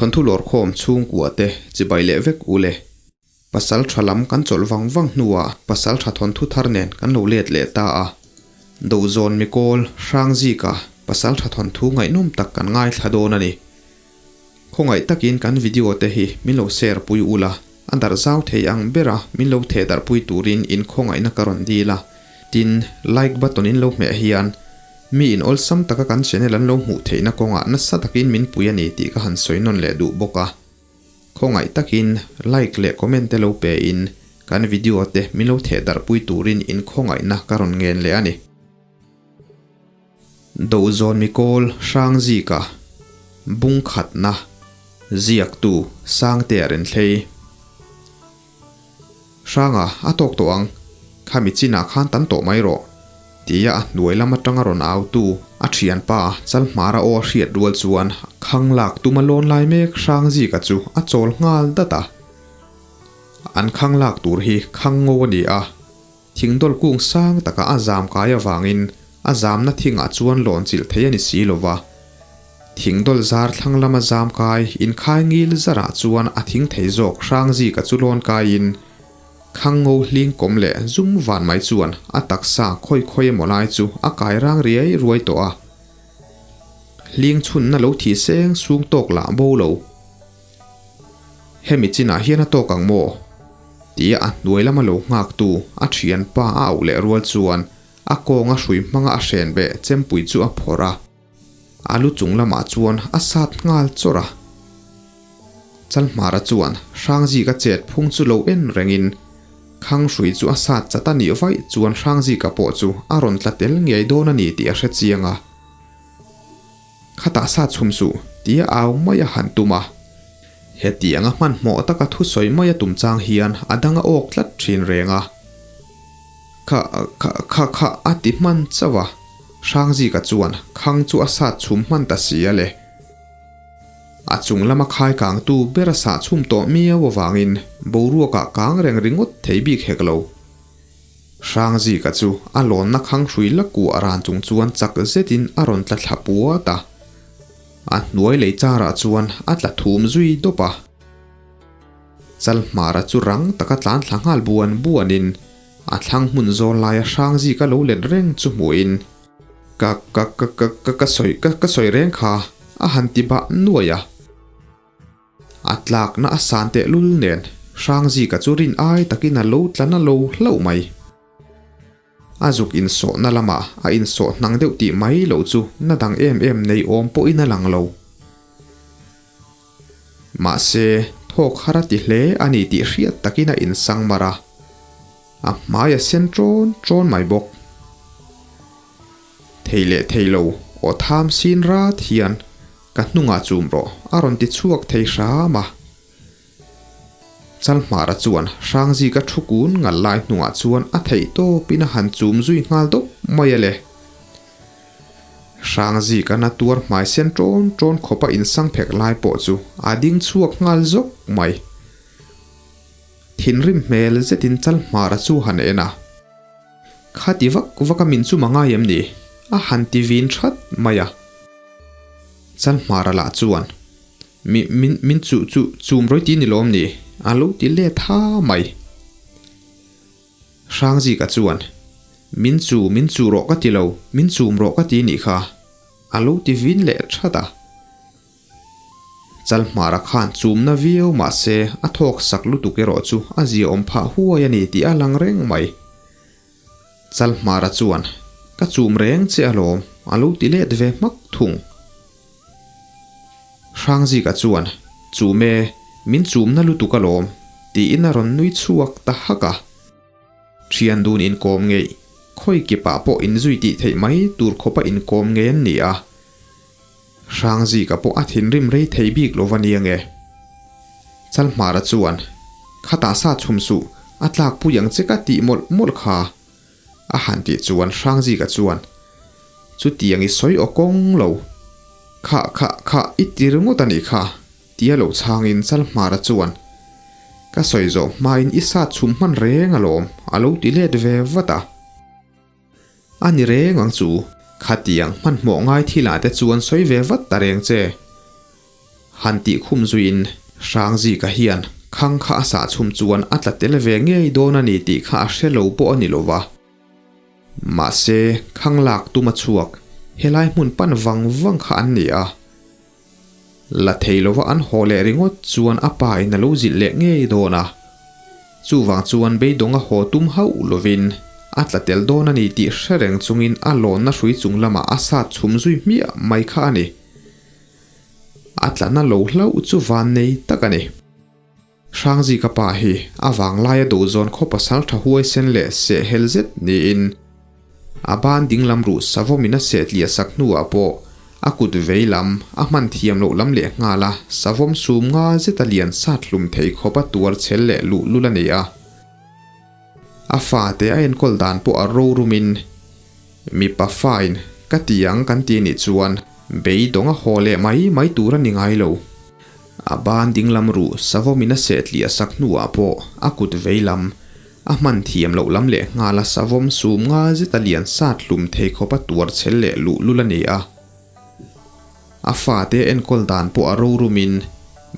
Thawnthu lawrkhawm chhungkua te chibai leh vek u le. Pasal tha lam kan chawlh vang vang hnuah pasal tha thawnthu thar nen kan lo let leh ta a. Dozawn mikawl Hrangzika pasal tha thawnthu ngaihnawm tak kan ngaithla dawn a ni. Khawngaih takin kan video te hi min lo share pui ula, a darh zau thei ang bera min lo theh darh pui turin in khawngaihna ka rawn dil a. Tin, like button in lo hmeh hian mi in awlsam taka kan channel an lo hmuh theihna kawngah nasa takin min pui a ni tih ka han sawi nawn leh duh bawk a. Khawngaih takin like leh comment te lo pe in kan video te min lo theh darh pui turin in khawngaihna ka rawn ngen leh a ni. Dozawn Mikawl Hrangzika bung khatna ziaktu Sangtea Renthlei Hranga a tawk tawh ang, khami chinah khan tan tawh mai rawh, tia a hnuai lam atanga rawn autu a thianpa Chalhmara aw a hriat rual chuan khang lak tuma lawn lai mek Hrangzika chu a chawl nghal dat a. An khang lak tur hi khang ngo a ni a. Thingdawl kung sang taka a zam kai avangin a zamna thingah chuan lawn chilh thei a ni si lo va. Thingdawl zar thlang lama zam kai inkhai ngil zarah chuan a thing thei zawk Hrangzika chu lawn kaiin khang ngo hling kawm leh zum van mai chuan a taksa khawi khawi emaw lai chu a kai rang riai ruai tawh a. Hling chhunna lo thi seng sung tawk lah bo lo. Hemi chinah hian a tawk ang maw? Tia a hnuai lama lo nghaktu a thianpa a auh leh rual chuan a kawnga hrui hmanga a hren beh chempui chu a phawrh a, a lu chung lamah chuan a sat nghal chawrh a. Chalhmara chuan Hrangzika chet phung chu lo en rengin Khang hrui chu a sat chat a nih vaih chuan Hrangzika pawh chu a rawn tla tel ngei dawn a ni tih a hre chiang a. Khatah sa chhum suh, tia au mai a han tum a. Hetianga hmanhmawh taka thusawi mai a tum chang hian a dang a awk tlat thin reng a. Kha, kha, kha, kha a ti hman chauh a. Hrangzika chuan khang chu a sat chhum hman ta si a le. A chung lama khai kangtu ber a sah chhum tawh miau avangin boruakah kang reng ringawt thei bik hek lo. Hrangzika chu a lawnna khang hrui la kuah ran chung chuan chak zetin a rawn tla thla puat a. A hnuai lei charah chuan a tla thum zui dawp a. Chalhmara chu rang taka tlan thla nghal buan buanin a thlang hmun zawl laia Hrangzika lo let reng chu hmuhin, Ka, ka, ka, ka, ka, ka sawi, ka, ka sawi reng kha, a han ti bah nuai a. A tlakna a san tehlul nen Hrangzika chu rin ai takin a lo tla na lo hlauh mai. A zuk insawhna lamah a insawh hnang deuh tih mai loh chu na dang em em nei awm pawhin a lang lo. Mahse, thawk har a ti hle a ni tih hriat takin a insang mar a, a hmai a sen ṭawn ṭawn mai bawk. Thei leh thei lo, aw tham sin rat hian ka hnungah chum rawh a rawn ti chhuak thei hram a. Chalhmara chuan Hrangzika thu kun ngal lai hnungah chuan a theih tawpin a han chum zui nghal dawp mai a le. Hrangzika na tuar hmai sen ṭawn ṭawn khawpa insang phek lai pawh chu a ding chhuak nghal zawk mai. Thinrim hmel zetin Chalhmara chu han en a. Khati vak vak a min chum a ngai em ni? A han ti vin that mai a. Chalhmara lah chuan, Mi, min, min chu, chu, chum rawi ti ni lawm ni? A lo ti let ha mai. Hrangzika chuan, Min chu, min chu rawh ka ti lo, min chum rawh ka ti nih kha. A lo ti vin leh that a. Chalhmara khan chumna viau mahse a thawk sak lutuk erawh chu a ziaawm phah huai a ni tih a lang reng mai. Chalhmara chuan, Ka chum reng che alawm, a lo ti let ve hmak thung. Hrangzika chuan, Chum e, min chumna lutuk alawm, tiin a rawn nui chhuak ta hak a. Thian dun inkawm ngeih, khawi kipah pawh inzui tih theih mai tur khawpa inkawm ngei an ni a. Hrangzika pawh a thinrim rei thei bik lo va nia nge? Chalhmara chuan, Khatah sa chhum suh, a tlak pui ang che ka tih mawlh mawlh kha. A han tih chuan Hrangzika chuan, Chutiang i sawi aw kawng lo. Kha, kha, kha, i ti ringawt a nih kha, tia lo chhangin Chalhmara chuan, Ka sawi zawh hmain i sa chhum hman reng alawm, a lo ti let ve vat a. A ni reng ang chu, khatiang hmanhmawh ngai thilah te chuan sawi ve vat ta reng che. Han tih khum zuiin Hrangzika hian khang kha a sah chhum chuan a tla tel ve ngei dawn a ni tih kha a hre lo pawh a ni lo va. Mahse, khang lak tum a chhuak, helai hmun pan vang vang kha an ni a. La thei lova an haw leh ringawt chuan a pa in a lo zilh leh ngei dawn a. Chuvang chuan beidawng a haw tum hauh lovin a tla tel dawn a ni tih hre reng chungin a lawnna hrui chung lamah a sat chhum zui hmiah mai kha a ni. A tlana lo hlauh chu van nei tak a ni. Hrangzika pa hi a vanglaia duhzawn khaw pasal tha huaisen leh sehhel zet niin a ban dinglam ruh savawmin a sehtliah sak hnuah pawh a kut vei lam a hman thiam loh lam leh nghal a savawm sum nga zeta lian sat hlum thei khawp a tuar chhel leh luhlul a ni a. A fate a enkawl dan pawh a rorumin mipa fain ka ti ang kan ti nih chuan beidawng a haw leh mai mai tur a ni ngai lo. A ban dinglam ruh savawmin a sehtliah sak hnuah pawh a kut vei lam a hman thiam loh lam leh nghal a savawm sum nga zeta lian sat hlum thei khawp a tuar chhel leh luhlul a ni a. A fate enkawl dan pawh a rorumin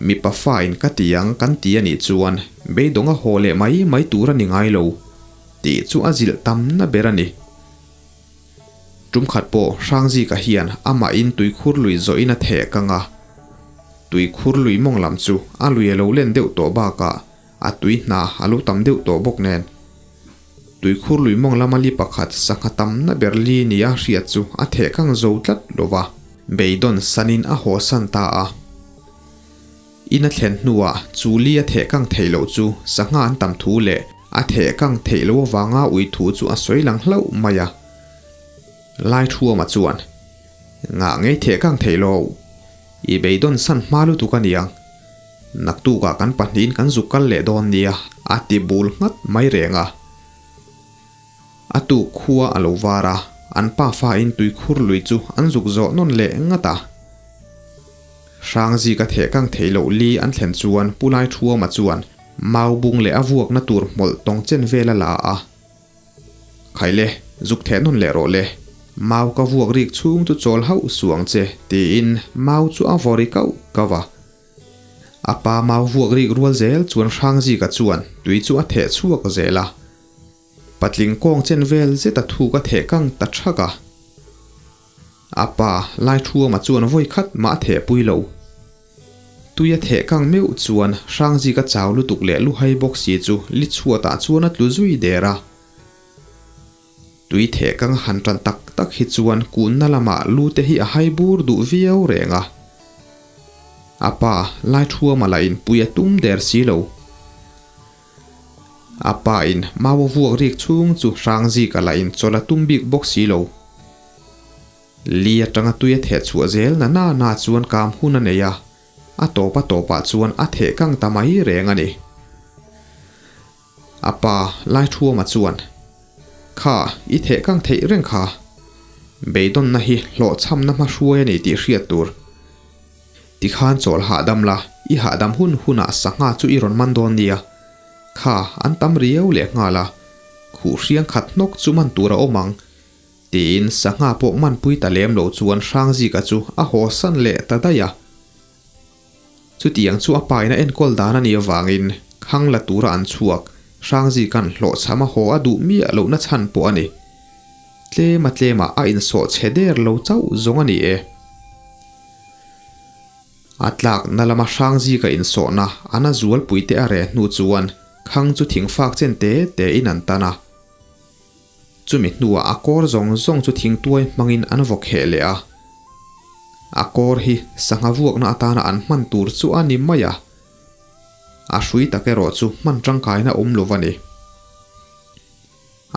mipa fain ka ti ang kan ti a nih chuan beidawng a haw leh mai mai tur a ni ngai lo tih chu a zilh tamna ber a ni. Tumkhat pawh Hrangzika hian amahin tuikhur lui zawhin a theh kang a, tuikhur lui mawng lam chu a lui a lo len deuh tawh bakah a tui hna a lo tam deuh tawh bawk nen. Tuikhur lui mawng lama li pakhat sangha tamna ber li nia hriat chu a theh kang zo tlat lo va, beidawn sanin a haw san ta a. In a thlen hnuah chu li a theh kang theih loh chu sangha an tam thu leh a theh kang theih loh avanga ui thu chu a sawi lang hlauh mai a. Laithuama chuan, Ngah ngei theh kang theih lo, i beidawn san hma lutuk a niang. Naktukah kan pahnihin kan zuk kal leh dawn nia, a ti bul nghat mai reng a. A tuk khua a lo var a, an pafain tuikhur lui chu an zuk zawh nawn leh ngat a. Hrangzika theh kang theih loh li an thlen chuan Pu Laithuama chuan mau bung leh a vuakna tur hmawlh tawng chen vel a la a. Khaile, zuk theh nawn leh rawh le. Mau ka vuak rik chhung chu chawl hauh suh ang che, tiin mau chu a vaw ri kauh kauh a. A pa mau vuak rik rual zel chuan Hrangzika chuan tui chu a theh chhuak zel a. Patling kawng chen vel zeta thuk a theh kang ta thak a. A pa Laithuama chuan vawi khat mah a theh pui lo. Tui a theh kang meuh chuan Hrangzika chau lutuk leh luhai bawk si chu li chhuatah chuan a tlu zui der a. Tui theh kang han tan tak tak hi chuan kunna lamah lu te hi a hai bur duh viau reng a. A pa Laithuama lah in pui a tum der si lo. A pa in mau a vuak rik chhung chu Hrangzika lah in chawlh a tum bik bawk si lo. Li atanga tui a theh chhuah zel na na na chuan kam hun a nei a, a tawp a tawpah chuan a theh kang ta mai reng a ni. A pa Laithuama chuan, Kha, i theh kang theih reng kha. Beidawnna hi hlawhchhamna hmahruai a ni tih hriat tur. Tikhan chawl hahdam la, i hahdam hun hunah sangha chu i rawn man dawn nia. Kha, an tam riau leh nghal a, khuh hriang khat hnawk chu man tur a awm ang. Tiin sangha pawh manpui ta lem lo chuan Hrangzika chu a haw san leh ta daih a. Chutiang chu a pain a enkawl dan a nih avangin khang la tura an chhuak Hrangzika'n hlawhchham a haw a duh miah lohna chhan pawh a ni. Tlema tlemah a insawh chhe der lo chauh zawng a ni e. A tlakna lama Hrangzika insawhna a na zualpuite a reh hnu chuan khang chu thingfak chen te tein an tan a. Chumi hnuah a kawr zawng zawng chu thingtuai hmangin an vaw kheh leh a. A kawr hi sangha vuakna atana an hman tur chu a ni mai a. A hrui tak erawh chu hman tangkaina awm lo va ni.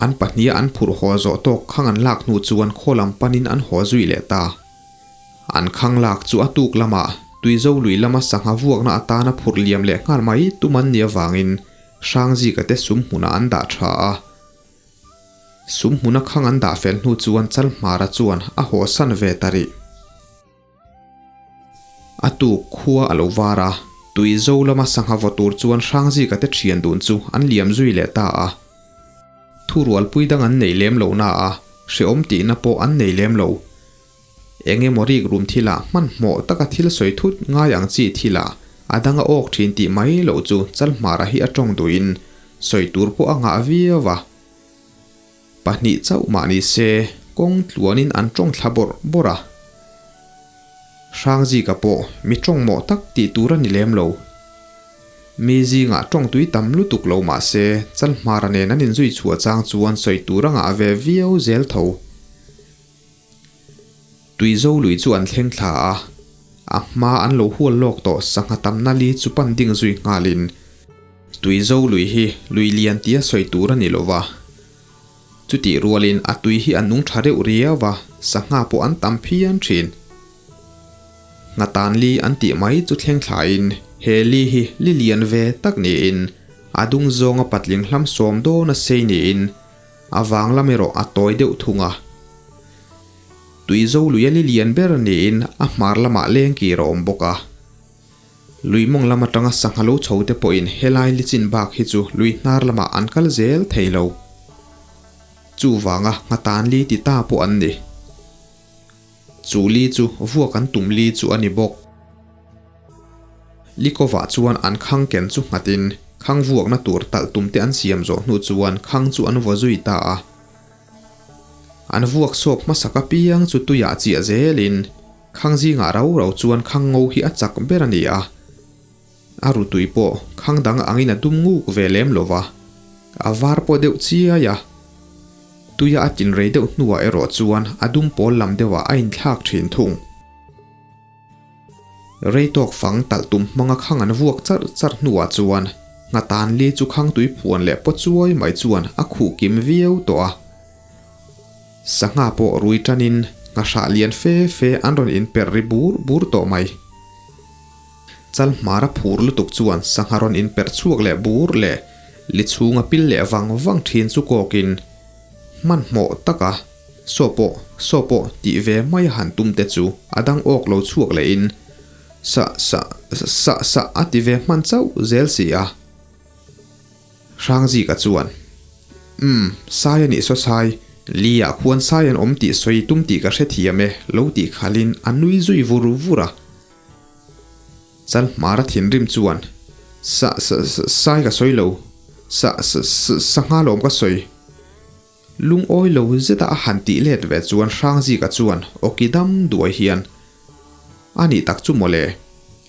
An pahniha an phurh haw zawh tawk khang an lak hnu chuan khaw lam panin an haw zui leh ta. An khang lak chu a tuk lamah Tuizo lui lama sangha vuakna atana phurh liam leh nghal mai tum an nih avangin Hrangzika te sum hmunah an dah tha a. Sum hmuna khang an dah fel hnu chuan Chalhmara chuan a haw san ve ta rih. A tuk khua a lo var a, tui zo lama sangha vaw tur chuan Hrangzika te thian dun chu an liam zui leh ta a. Thurualpui dang an nei lem lo na a, hrehawm tihna pawh an nei lem lo. Eng emaw rik rum thilah hmanhmawh taka thil sawi thut ngai ang chi thilah a dang a awk thin tih mai loh chu Chalhmara hi a tawng duhin sawi tur pawh a ngah viau a. Pahnih chauh mah ni se kawng tluanin an tawng thla bawrh bawrh a. Hrangzika pawh mi tawngmawh tak tih tur a ni lem lo. Mi zingah tawng tui tam lutuk lo mah se Chalhmara nen an inzui chhuah chang chuan sawi tur a ngah ve viau zel tho. Tuizo lui chu an thleng thla a, a hma an lo hual lawk tawh sangha tamna li chu pan ding zui nghalin Tuizo lui hi lui lian tia sawi tur a ni lo va. Chutih rualin a tui hi a nung tha reuh riau va, sangha pawh an tam phian thin. Nghatan li an tih mai chu thleng thlain he li hi li lian ve tak niin a dung zawnga patling hlam sawm dawn a sei niin A vang lam erawh a tawi deuh thung a. Tui zo lui a li lian ber niin a hmar lamah leng kir a awm bawk a. Lui mawng lam atanga sangha lo chho te pawhin helai li chin bak hi chu lui hnar lamah an kal zel thei lo. Chuvanga nghatan li ti ta pawh an ni. Chu li chu vuak an tum li chu a ni bawk. Likovah chuan an khang ken chu nghatin khang vuakna tur talh tum te an siam zawh hnu chuan khang chu an vaw zui ta a. An vuak sawp hmasak apiang chu tuiah chiah zelin khang zingah rau rau chuan khang ngo hi a chak ber a ni a. A rutui pawh khang dang angin a dum nguk ve lem lo va, a var pawh deuh chiai a. Tuia a tin rei deuh hnuah erawh chuan a dum pawl lam deuhah a inthlak thin thung. Rei tawk fang talh tum hmanga khang an vuak charh charh hnuah chuan Nghatan li chu khang tui phuan leh paw chuai mai chuan a khuh kim viau tawh a. Sangha pawh rui tanin nghahrah lian fe fe an rawn inperh ri bur bur tawh mai. Chal hmara phur lutuk chuan sangha rawn inperh chhuak leh bur leh li chhunga pil leh vang vang thin chu kawkin hmanhmawh taka Saw pawh, saw pawh tih ve mai a han tum te chu a dang awk lo chhuak lehin sa, sa, sa, sa a ti ve hman chauh zel si a. Hrangzika chuan, Umm, sai a nih saw sai, li ah khuan sai an awm tih sawi tum tih ka hrethiam e, lo tih khalhin a nui zui vur vur a. Chalhmara thinrim chuan, Sa, sa, sai ka sawi lo, sa, sa, sa nghalawm ka sawi. Lungawi lo zeta a han tih let ve chuan Hrangzika chuan awki dam duai hian, A nih tak chu mawle,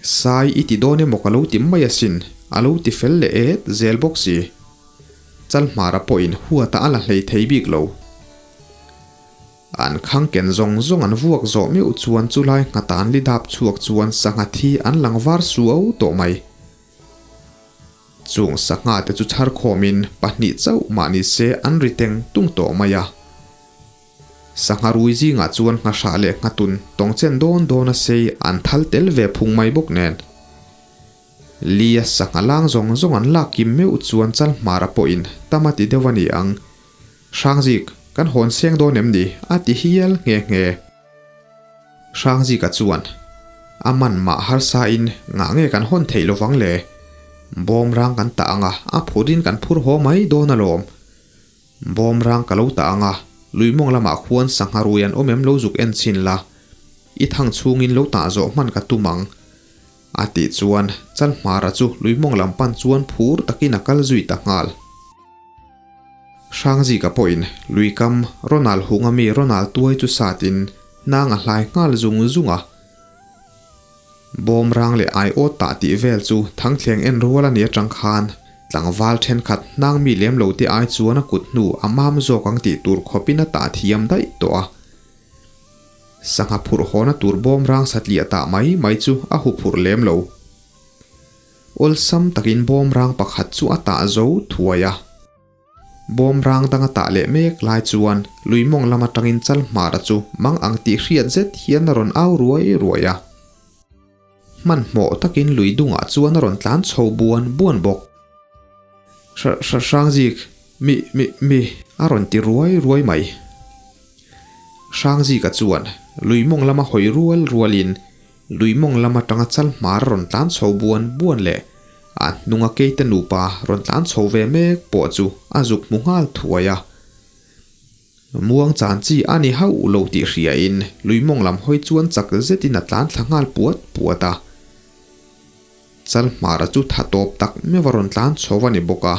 Sai i ti dawn emaw ka lo ti mai asin, a lo ti fel leh et zel bawk si. Chalhmara pawhin huata a la hlei thei bik lo. An khang ken zawng zawng an vuak zawh meuh chuan chulai nghatan li dap chhuak chuan sangha thi an lang var suau tawh mai. Chung sangha te chu chhar khawmin pahnih chauh mah ni se an ri teng tung tawh mai a. Sangha rui zingah chuan nghahrah leh nghatun tawng chen dawn dawn a sei an thal tel ve phung mai bawk nen. Lia sangha lang zawng zawng an lak kim meuh chuan Chalhmara pawhin tam a ti deuh a ni ang. Hrangzik, kan hawn seng dawn em ni? a ti hial nghe nghe. Hrangzika chuan, A man mah harsain ngah nge kan hawn theih lovang le? Bawmrang kan tah ang a, a phurin kan phur haw mai dawn alawm. Bawmrang ka lo tah ang a, lui mawng lamah khuan sangha rui an awm em lo zuk en chhin la, i thang chhungin lo tah zawh hman ka tum ang. A tih chuan Chalhmara chu lui mawng lam pan chuan phur takin a kal zui ta nghal. Hrangzika pawhin luikam Ronald hunga mi Ronald tuai chu satin hnang a hlai nghal zung zung a. Bawmrang leh aiawt tah tih vel chu thangthleng en rual a ni atang khan tlangval thenkhat hnang mi lem lo te ai chuan a kut hnu a mam zawk ang tih tur khawpin a tah thiam daih tawh a. Sangha phurh hawna tur bawmrang satliah tah mai mai chu a huphurh lem lo. Awlsam takin bawmrang pakhat chu a tah zo thuai a. Bawmrang dang a tah leh mek lai chuan lui mawng lam atangin Chalhmara chu mang ang tih hriat zet hian a rawn au ruai ruai a. Hmanhmawh takin lui dungah chuan a rawn tlan chho buan buan bawk. Hrangzik, mi, mi, mi, a rawn ti ruai ruai mai. Hrangzika chuan lui mawng lama hawi rual rualin Lui mawng lam atanga chal hmar rawn tlan chho buan buan leh a hnunga keite nupa rawn tlan chho ve mek pawh chu a zuk hmu nghal thuai a. Muang chan chi a ni hauh lo tih hriain lui mawng lam hawi chuan chak zetin a tlan thla nghal puat puat a. Chalhmara chu tha tawp tak meuh a rawn tlan chho a ni bawk a,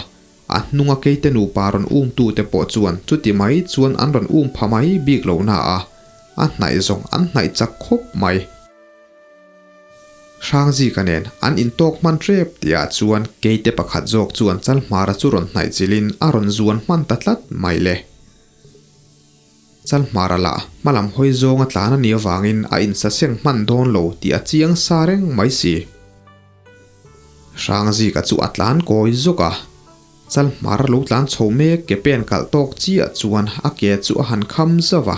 a hnunga keite nupa rawn umtute pawh chuan chuti mai chuan an rawn um pha mai bik lo na a, a hnaih zawng an hnaih chak khawp mai. Hrangzika nen an intawk hman tep tihah chuan keite pakhat zawk chuan Chalhmara chu rawn hnaih chilhin a rawn zuan hman ta tlat mai le. Chalhmara lah hmalam hawi zawnga tlan a nih avangin a insaseng hman dawn lo tih a chiang sa reng mai si. Hrangzika chu a tlan kawi zawk a, Chalhmara lo tlan chho mek ke pen kalh tawk chiah chuan a ke chu a han kham zauh a.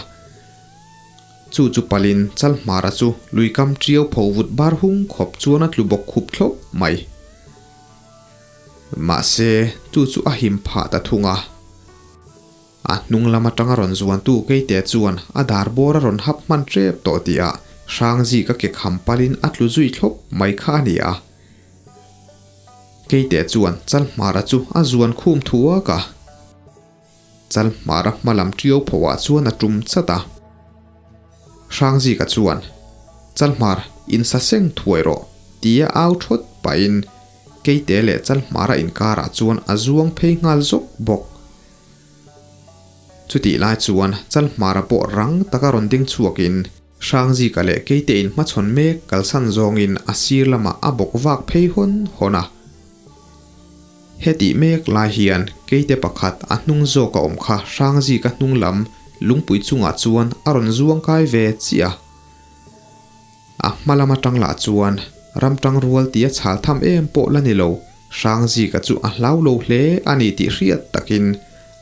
Chu chu palin Chalhmara chu lui kam ṭiau pho vut bar hung khawp chuan a tlu bawk khup thlawp mai. Mahse, chu chu a him phah ta thung a. A hnung lam atanga rawn zuantu Keite chuan a dar bawr a rawn hap hman ṭep tawh tihah Hrangzika ke kham palin a tlu zui thlawp mai kha a ni a. Keite chuan Chalhmara chu a zuan khum thuak a. Chalhmara hma lam ṭiau phoah chuan a ṭum chat a. Hrangzika chuan, Chalhmar, insa seng thuai rawh, tia au ṭhawt pahin Keite leh Chalhmara inkarah chuan a zuang phei nghal zawk bawk. Chutih lai chuan Chalhmara pawh rang taka rawn ding chhuakin Hrangzika leh Keite inhmachhawn mek kalsan zawngin a sir lamah a bawk vak phei hawn hawn a. Hetih mek lai hian Keite pakhat a hnung zawk a awm kha Hrangzika hnung lam lungpui chungah chuan a rawn zuang kai ve chiah a. A hma lam atang lah chuan ram tang rual tia chhal tham em pawh la ni lo, Hrangzika chu a hlau lo hle a ni tih hriat takin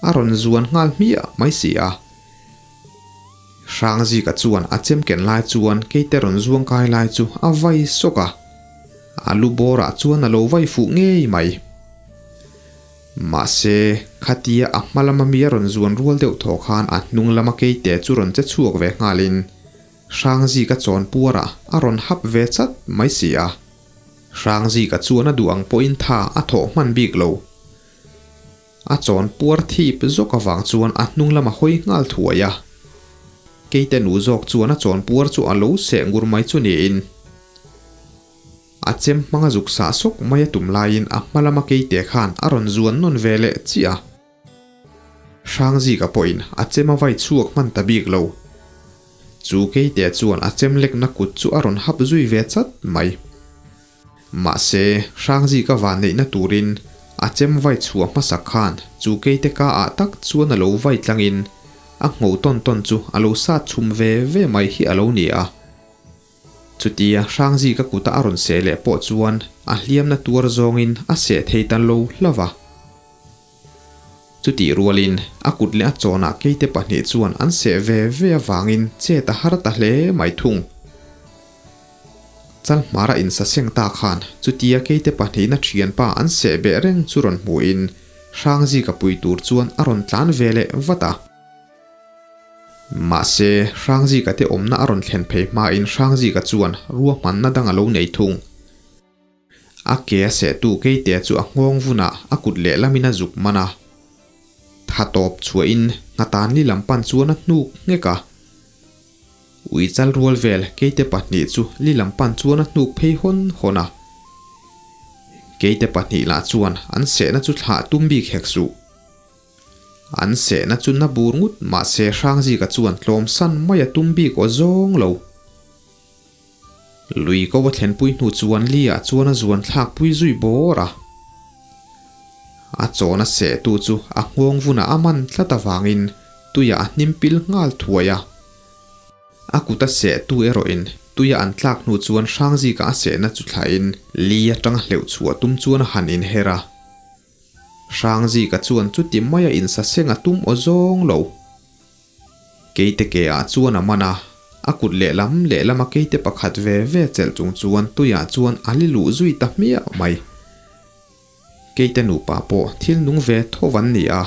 a rawn zuan nghal hmiah mai si a. Hrangzika chuan a chem ken lai chuan keite rawn zuang kai lai chu a vai sawk a, a lu bawrah chuan a lo vai fuh ngei mai. Mahse, khatia a hma lama mi a rawn zuan rual deuh thaw khan a hnung lama keite chu rawn che chhuak ve nghalin Hrangzika chawn puarah a rawn hap ve chat mai si a. Hrangzika chuan a duh ang pawhin tha a thawh hman bik lo. A chawn puar thip zawk avang chuan a hnung lam a hawi nghal thuai a. Keite nu zawk chuan a chawn puar chu a lo seh ngur mai chu niin. A chem hmanga zuk sah sawk mai a tum laiin a hma lama keite khan a rawn zuan nawn ve leh chiah a. Hrangzika pawhin a chem a vai chhuak hman ta bik lo. Chu keite chuan a chem lekna kut chu a rawn hap zui ve chat mai. Mahse, Hrangzika van neihna turin a chem vai chhuah hmasak khan chu keite ka ah tak chuan a lo vai tlangin a ngho tawn tawn chu a lo sat chhum ve ve mai hi a lo ni a. Chutia Hrangzika kuta a rawn seh leh pawh chuan a hliamna tuar zawngin a seh thei ta lo hlauh a. Chutih rualin a kut leh a chawnah keite pahnih chuan an seh ve ve avangin chet a har ta hle mai thung. Chalhmara insaseng ta khan chutia keite pahnihna thianpa an seh beh reng chu rawn hmuhin Hrangzika pui tur chuan a rawn tlan ve leh vat a. Mahse, Hrangzika te awmna a rawn thlen phei hmain Hrangzika chuan ruahmanna dang a lo nei thung. A ke a sehtu keite chu a nghawng vunah a kut lehlamin a zuk man a. Tha tawp chhuahin nghatan li lam pan chuan a hnuk nghek a. Ui chal rual vel keite pahnih chu li lam pan chuan a hnuk phei hawn hawn a. Keite pahnih lah chuan an sehna chu thlah tum bik hek suh. An sehna chu na bur ngut mahse Hrangzika chuan tlawmsan mai a tum bik aw zawng lo. Lui ko a thlenpui hnu chuan Lee-ah chuan a zuan thlakpui zui bawr a. A chawn a sehtu chu a nghawng vunah a man tlat avangin tuiah a hnim pil nghal thuai a. A kut a sehtu erawhin tuia an tlak hnu chuan Hrangzika a sehna chu thlahin Lee atanga hleuh chhuah tum chuan a han inher a. Hrangzika chuan chuti maia insaseng a tum aw zawng lo. Keite ke ah chuan a man a, a kut lehlam lehlama keite pakhat ve ve chelh chung chuan tuiah chuan a li luh zui ta hmiah mai. Keite nupa pawh thil nung ve tho an ni a,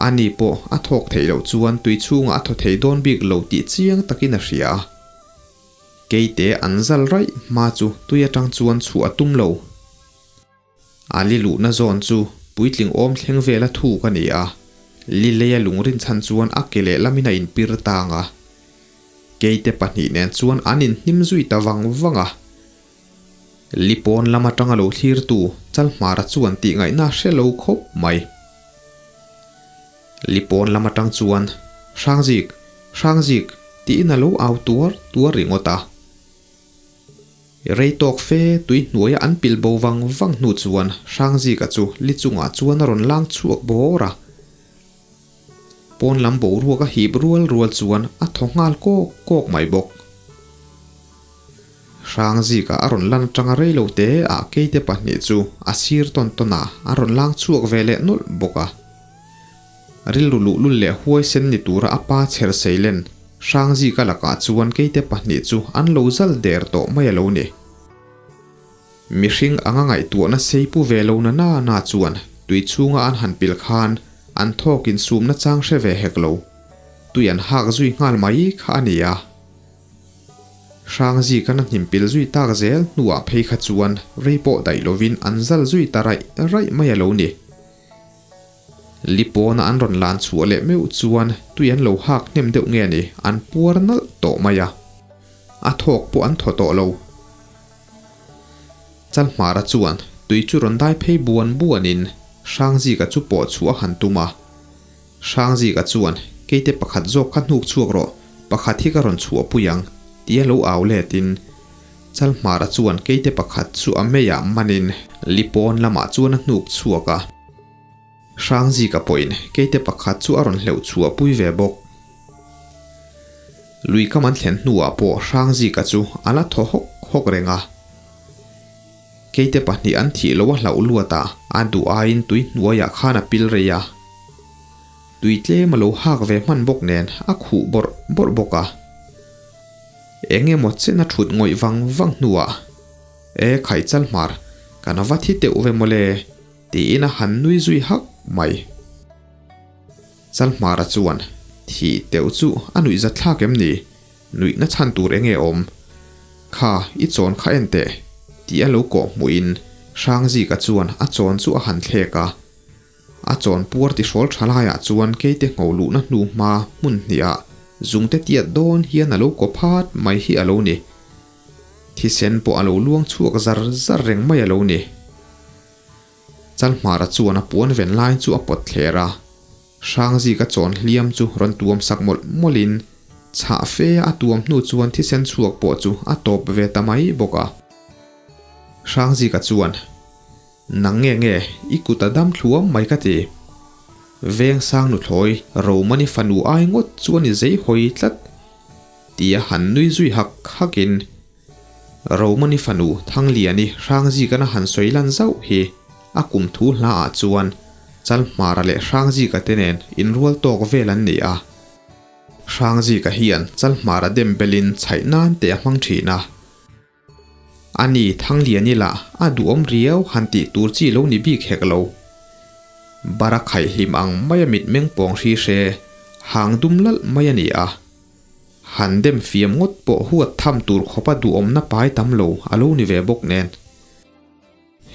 ani pawh a thawk theih loh chuan tui chhungah a thaw thei dawn bik lo tih chiang takin a hria a. Keite an zal raih hma chu tui atang chuan chhuah a tum lo. A li luhna zawn chu puitling awm thleng vela thuk a ni a. Lileia lung rinchhan chuan a ke lehlamin a inpir tang a. Keite pahnih nen chuan an inhnim zui ta vang vang a. Li pawn lam atanga lo thlirtu Chalhmara chuan tih ngaihna a hre lo khawp mai. Li pawn lam atang chuan, Hrangzik! Hrangzik! tiin a lo au tuar tuar ringawt a. Rei tawk fe tui hnuaia an pil bo vang vang hnu chuan Hrangzika chu li chungah chuan a rawn lang chhuak bawr a. Pawn lam boruak a hip rual rual chuan a thaw nghal kawk kawk mai bawk. Hrangzika a rawn lan atanga rei lo te ah keite pahnih chu a sir tawn tawn a a rawn lang chhuak ve leh nawlh bawk a. Rilru luhlul leh huaisen ni tura a pa chher seilen Hrangzika lakah chuan keite pahnih chu an lo zal der tawh mai a lo ni. Mihring anga ngaihtuahna sei pu ve lo na na na chuan tui chhunga an han pil khan an thawk insumna chang hre ve hek lo. Tui an hak zui nghal mai kha a ni a. Hrangzika'n a hnim pil zui tak zel hnuah phei kha chuan rei pawh daih lovin an zal zui ta raih raih mai a lo ni. Li pawna an rawn lan chhuah leh meuh chuan tui an lo hak hnem deuh nge ni, an puar nalh tawh mai a. A thawk pawh an thaw tawh lo. Chalhmara chuan tui chu rawn dai phei buan buanin Hrangzika chu pawh chhuah a han tum a. Hrangzika chuan, Keite pakhat zawk kha hnuk chhuak rawh, pakhat hi ka rawn chhuah pui ang, tia lo au letin Chalhmara chuan keite pakhat chu a meiah manin li pawn lamah chuan a hnuk chhuak a. Hrangzika pawhin keite pakhat chu a rawn hleuh chhuah pui ve bawk. Lui kam an thlen hnuah pawh Hrangzika chu a la thaw hawk hawk reng a. Keite pahnih an thih lo a hlauh luat a, a duh aiin tui hnuaiah khan a pil rei a. Tui tlem a lo hak ve hman bawk nen a khuh bawrh bawrh bawk a. Eng emaw chen a thut ngawih vang vang hnuah, E khai Chalhmar, kan va thi teuh ve mawle, tiin a han nui zui hak mai. Chalhmara chuan, Thih teuh chu a nuih zat thlak em ni? Nuihna chhan tur enge awm? Kha, i chawn kha en teh, tih a lo kawh hmuhin Hrangzika chuan a chawn chu a han thlek a. A chawn puar tihrawl tha laiah chuan keite ngho luhna hnu hma hmun hnihah zungte tiat dawn hian a lo kaw phat mai hi a lo ni. Thisen pawh a lo luang chhuak zar zar reng mai a lo ni. Chalhmara chuan a puan ven lai chu a pawt thler a, Hrangzika chawn hliam chu rawn tuam sak mawlh mawlhin chhah fe a tuam hnu chuan thisen chhuak pawh chu a tawp ve ta mai bawk a. Hrangzika chuan. Nang nge nge, i kut a dam thluam mai ka ti. Veng sang nuthlawi Romani fanu ai ngawt chuan i zei hawi tlat, tia han nui zui hak hakin Romani fanu Thangliani Hrangzikana han sawi lan zauh hi a kum thu hla ah chuan Chalhmara leh Hrangzika te nen inrual tawk vel an ni a. Hrangzika hian Chalhmara dem belin chhaih nan te a hmang thin a. A ni, Thangliani lah a duhawm riau han tih tur chi lo ni bik hek lo. Bara khaih hlim ang maia mitmeng pawng hri hre, hang dum lalh mai a ni a. Han dem fiam ngawt pawh huat tham tur khawpa duhawmna pai tam lo a lo ni ve bawk nen.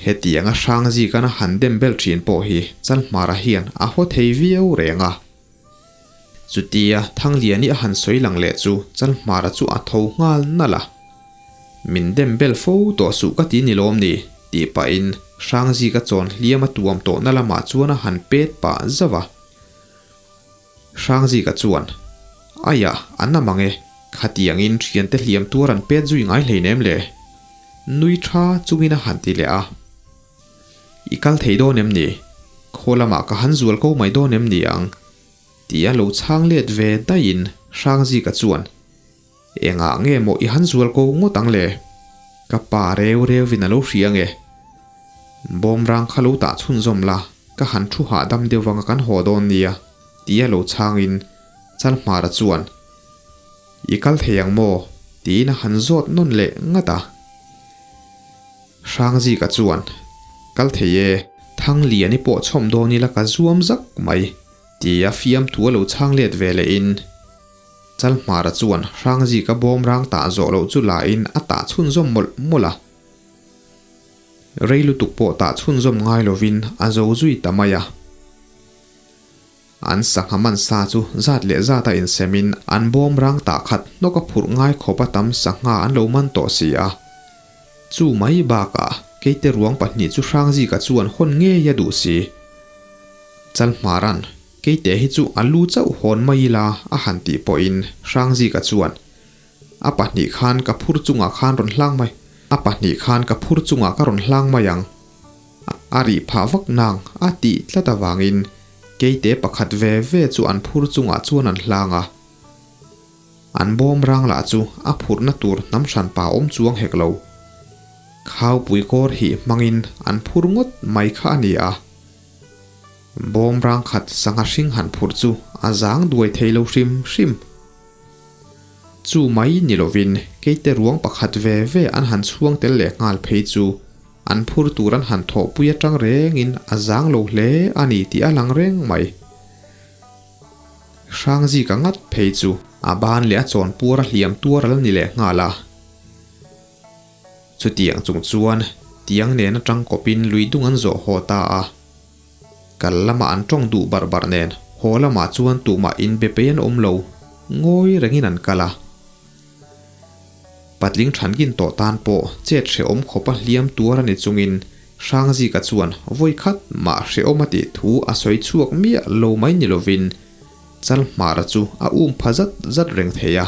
Hetianga Hrangzikana han dem bel thin pawh hi Chalhmara hian a haw thei viau reng a. Chutia Thangliani a han sawi lang leh chu Chalhmara chu a tho nghal nalh a. Min dem bel fo tawh suh ka ti ni lawm ni? tih pahin Hrangzika chawn hliam a tuam tawhna lamah chuan a han pet pah zauh a. Hrangzika chuan, Aiah, a na mang e, khatiangin thiante hliam tuar an pet zui ngai hleinem le? Nui tha chungin a han ti leh a. I kal thei dawn em ni? Khaw lamah ka han zual ko mai dawn em ni ang? Tia lo chhang let ve daihin Hrangzika chuan, Engah nge maw i han zual ko ngawt ang le? Ka pa reu reuvin a lo hria nge? Bawmrang kha lo tah chhunzawm la, ka han thu hahdam deuh vanga kan haw dawn nia, tia lo chhangin Chalhmara chuan, I kal thei ang maw? tiin a han zawt nawn leh ngat a. Hrangzika chuan, Kal thei e, Thangliani pawh chhawm dawn ila ka zuam zak mai, tia fiamthu a lo chhang let ve lehin Chalhmara chuan Hrangzika bawmrang tah zawh loh chu lain a tah chhunzawm mawlh mawlh a. Rei lutuk pawh tah chhunzawm ngai lovin a zo zui ta mai a. An sangha man sa chu zat leh zata insemin an bawm rang tah khat hnawk a phurh ngai khawp a tam sangha an lo man tawh si a. Chu mai bakah keite ruang pahnih chu Hrangzika chuan hawn ngei a duh si. Chalhmaran, Keite hi chu a lu chauh hawn mai ila a han tih pawhin Hrangzika chuan A pahnih khan ka phur chungah khan rawn hlang mai, a pahnih khan ka phur chungah ka rawn hlang mai ang. A rih phah vak nang a tih tlat avangin keite pakhat ve ve chu an phur chungah chuan an hlang a. An bawm rang lah chu a phurhna tur hnam hran pa awm chuang hek lo. Khaupui kawr hih hmangin an phur ngawt mai kha a ni a. Bawm rang khat sangha hring han phurh chu a zang duai thei lo hrim hrim. Chu mai ni lovin keite ruang pakhat ve ve an han chhuang tel leh nghal phei chu an phur tur an han thawhpui atang rengin a zang lo hle a ni tih a lang reng mai. Hrangzika ngat phei chu a ban leh a chawn puar a hliam tuar a la ni leh nghal a. Chutiang chung chuan tiang nen atang kawpin lui dung an zawh haw ta a. Kal lamah an tawng duh barh barh nen haw lamah chuan tumah inbe pei an awm lo, ngawi rengin an kal a. Patling thankin tawh tan pawh chet hrehawm khawpa hliam tuar a ni chungin Hrangzika chuan vawi khat mah hrehawm a tih thu a sawi chhuak miah lo mai ni lovin Chalhmara chu a um pha zat zat reng thei a.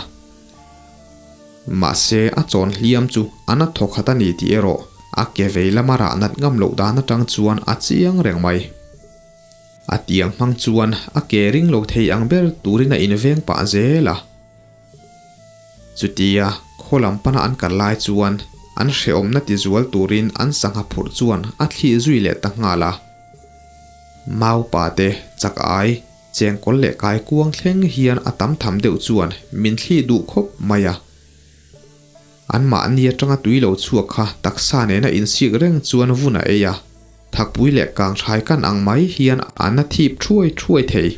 Mahse a chawn hliam chu a na thaw khat a ni tih erawh a ke vei lama rah nat ngam loh dan atang chuan a chiang reng mai. A tiang hmang chuan a ke ring lo thei ang ber turin a inveng pah zel a. Chutia khaw lam pana an kal lai chuan an hrehawmna ti zual turin an sangha phurh chuan a thlih zui leh ta nghal a. Maupa te chak ai chengkawl leh kai kuang thleng hian a tam tham deuh chuan min thlih duh khawp mai a. Anmahni atanga tui lo chhuak kha taksa nena insik reng chuan vun a ei a, thakpui leh kangthai kan ang mai hian an a thip thuai thuai thei.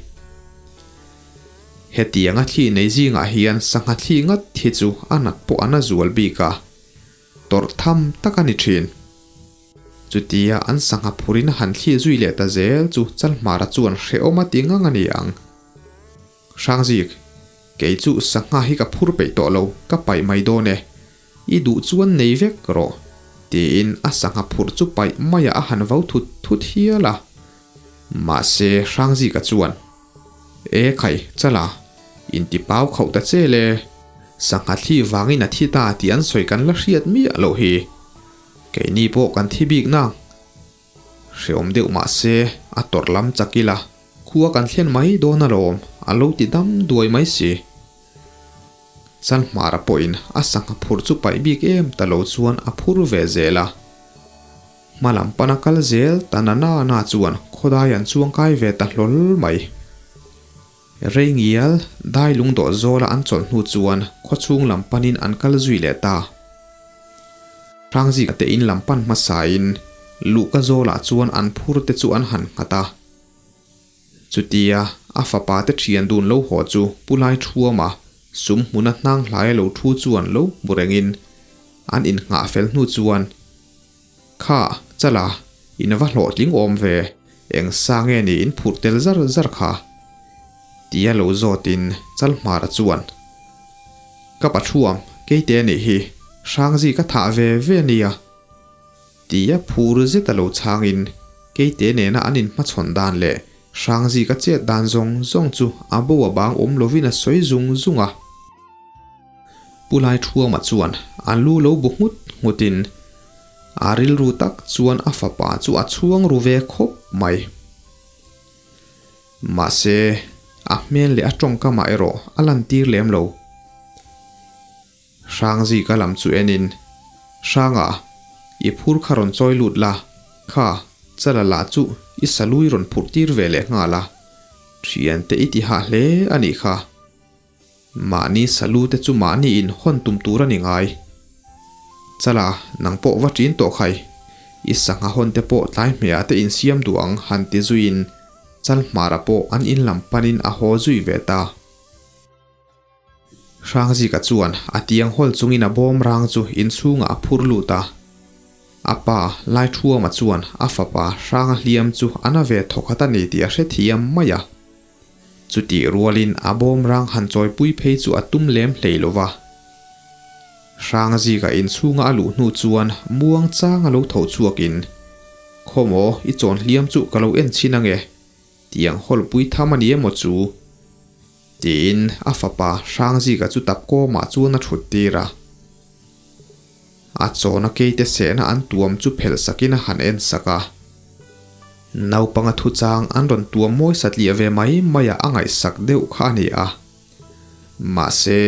Hetianga thli nei zingah hian sangha thli ngat hi chu a nat pawh a na zual bik a, tawrh tham tak a ni thin. Chutia an sangha phurin a han thli zui leh ta zel chu Chalhmara chuan hrehawm a ti ngang a ni ang. Hrangzik, kei chu sangha hi ka phur peih tawh lo, ka paih mai dawn e. I duh chuan nei vek rawh, tiin a sangha phurh chu paih maiah a han vo thut thut hial a. Mahse Hrangzika chuan, E khai, chala, inti pau khauh ta che le, sangha thli vangin a thi ta tih an sawi kan la hriat miah loh hi. Keini pawh kan thi bik nang. Hreawm deuh mah se, a tawrh lam chak ila, khua kan thlen mai dawn alawm, a lo ti dam duai mai si. Chalhmara pawhin a sangha phur chu paih bik em ta lo chuan a phur ve zel a. Hma lam pana kal zel ta na na na chuan khawdai an chuang kai ve ta hlawl mai. Rei ngial dai lungdawh zawla an chawlh hnu chuan khawchhung lam panin an kal zui leh ta. Hrangzika te in lam pan hmasain luhka zawlah chuan an phur te chu an han nghat a. Chutia a fapa te thian dun lo haw chu Pu Lai Thuama sum hmuna hnang hlaia lo thu chuan lo hmu rengin an innghah fel hnu chuan, Kha, chala, in va hlawhtling awm ve, eng sa nge ni in phurh tel zar zar kha? Tia lo zawtin Chalhmara chuan, Ka pa Thuam, keite anih hi, Hrangzi ka thah ve ve ania. Tia phur zet a lo chhangin Keite nena an inhmachhawn dan leh Hrangzika chet dan zawng zawng chu a bo a bang awm lovin a sawi zung zung a. Pu Laithuama chuan a lu lo bu nghut nghutin a rilru tak chuan a fapa chu a chhuang ru ve khawp mai. Mahse, a hmel leh a tawngkamah erawh a lantir lem lo. Hrangzika lam chu enin, Hranga, i phur kha rawn chawi lut la, kha, chala lah chu i salui rawn phurh tir ve leh nghal a, thiante i ti hah hle a nih kha. Mahni salu te chu mahni in hawn tum tur a ni ngai. Chala, nang pawh va ṭin tawh khai, i sangha hawn te pawh tlai hmeiah te insiam duh ang han ti zuiin Chalhmara pawh an in lam panin a haw zui ve ta. Hrangzika chuan a tiang hawl chungin a bawm rang chu inchhungah a phur lut a. A pa, Laithuama chuan a fapa Hranga hliam chu a na ve thawkhat a ni tih a hrethiam mai a. Chutih rualin a bawmrang han chawipui phei chu a tum lem hlei lo va. Hrangzika inchhunga a luh hnu chuan muang chang a lo tho chhuakin, Khawmaw, i chawn hliam chu ka lo en chhin ange, tiang hawlpui tham a ni emaw chu? Tiin a fapa Hrangzika chu tap kawmah chuan a thut tir a. A chawna keite sehna an tuam chu phelh sakin a han en sak a. Naupanga thuchang an rawn tuam mawi satliah ve mai maiah a ngaihsak deuh kha a ni a. Mahse,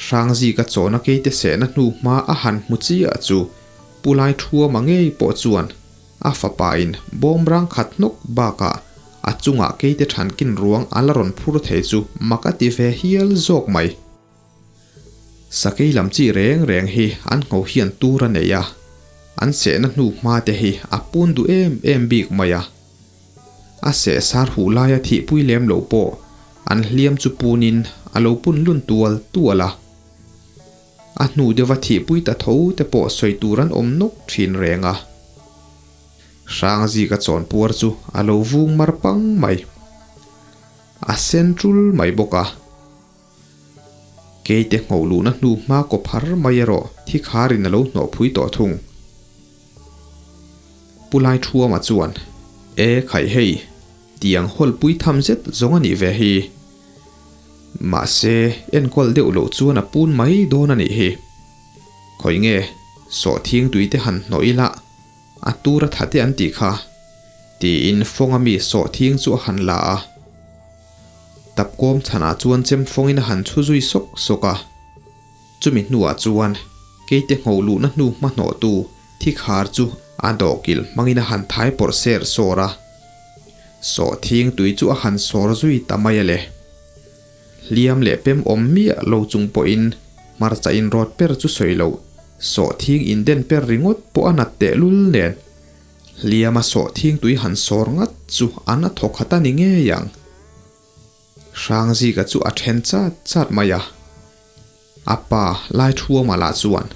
Hrangzika chawna keite sehna hnu hma a han hmu chiah chu Pu Laithuama ngei pawh chuan a fapain bawmrang khat hnawk bakah a chungah keite thankin ruang a la rawn phur thei chu mak a ti ve hial zawk mai. Sakei lam chi reng reng hi an ngho hian tur a nei a, an sehna hnu hma te hi a pun duh em em bik mai a. A seh sar huh laia thihpui lem loh pawh an hliam chu punin a lo pun lun tual tual a. A hnu deuha thihpui ta tho te pawh sawi tur an awm nawk thin reng a. Hrangzika chawnpuar chu a lo vung mar pang mai. A sen tul mai bawk a. Keite ngho luhna hnu hma kaw phar mai erawh thi kharin a lo hnawh phui tawh thung. Pu Laithuama chuan, E khaih hei, tiang hawlpui tham zet zawng a nih ve hi. Mahse, enkawl deuh loh chuan a pun mai dawn a nih hi. Khawi nge, sawhthing tuite han hnawh ila, a tur a tha te an tih kha, tiin fawnga mi sawhthing chu a han la a. Tapkawm chhanah chuan chem fawngin a han chhu zui sawk sawk a. Chumi hnuah chuan keite ngho luhna hnu hmahnawhtu thi khar chu a dawhkilh hmangin a han thai pawrh ser sawr a. Sawhthing tui chu a han sawr zui ta mai a le. Hliam leh pem awm miah lo chung pawhin hmarcha inrawt per chu sawi loh, sawhthing inden per ringawt pawh a nat tehlul nen. Hliama sawhthing tui han sawr ngat chu an a thaw khat a ni ngei ang. Hrangzika chu a then chat chat mai a. A pa Laithuama lah chuan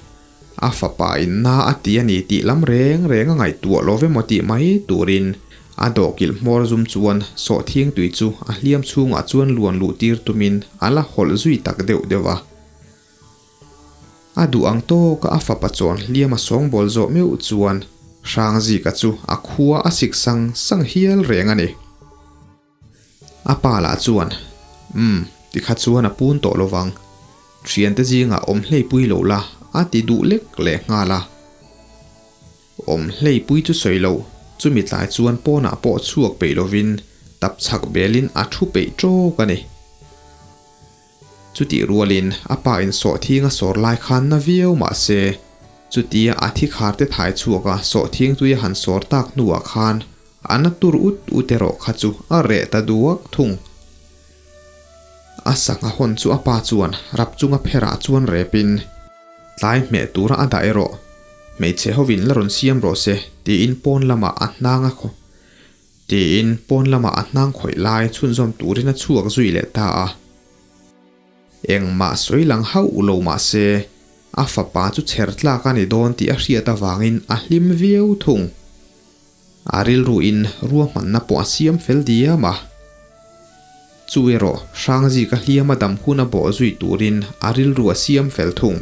a fapa in na a ti a ni tih lam reng reng a ngaihtuah lo ve maw tih mai turin a dawhkilh hmawr zum chuan sawhthing tui chu a hliam chhungah chuan luan luh tir tumin a la hawlh zui tak deuh deuh a. A duh ang tawka a fapa chawn hliam a sawngbawl zawh meuh chuan Hrangzika chu a khua a sik sang sang hial reng a ni. A pa lah chuan, Umm, tikha chuan a pun tawh lovang. Thiante zingah awm hleipui lo la, a ti duh lek leh nghal a. Awm hleipui chu sawi lo, chumi tlai chuan pawnah pawh chhuak peih lovin tap chhak belin a thu peih tawk a ni. Chutih rualin a pa in sawhthing a sawr lai khan na viau mah se, chutia a thi khar te thai chhuak a sawhthing tui a han sawr tak hnuah khan a na tur ut ut erawh kha chu a reh ta duak thung. A sangha hawn chu a pa chuan rap chunga pherah chuan repin tlai hmeh tura a dah erawh hmeichhe hovin la rawn siam rawh se tiin pawn lamah a hnang a Tiin pawn lamah a hnang khawih lai chhunzawm turin a chhuak zui leh ta a. Engmah sawi lang hauh lo mah se, a fapa chu chher tlak a ni dawn tih a hriat avangin a hlim viau thung. A rilruin ruahmanna pawh a siam fel diam a. Chu erawh Hrangzika hliama dam hun a bawh zui turin a rilru a siam fel thung.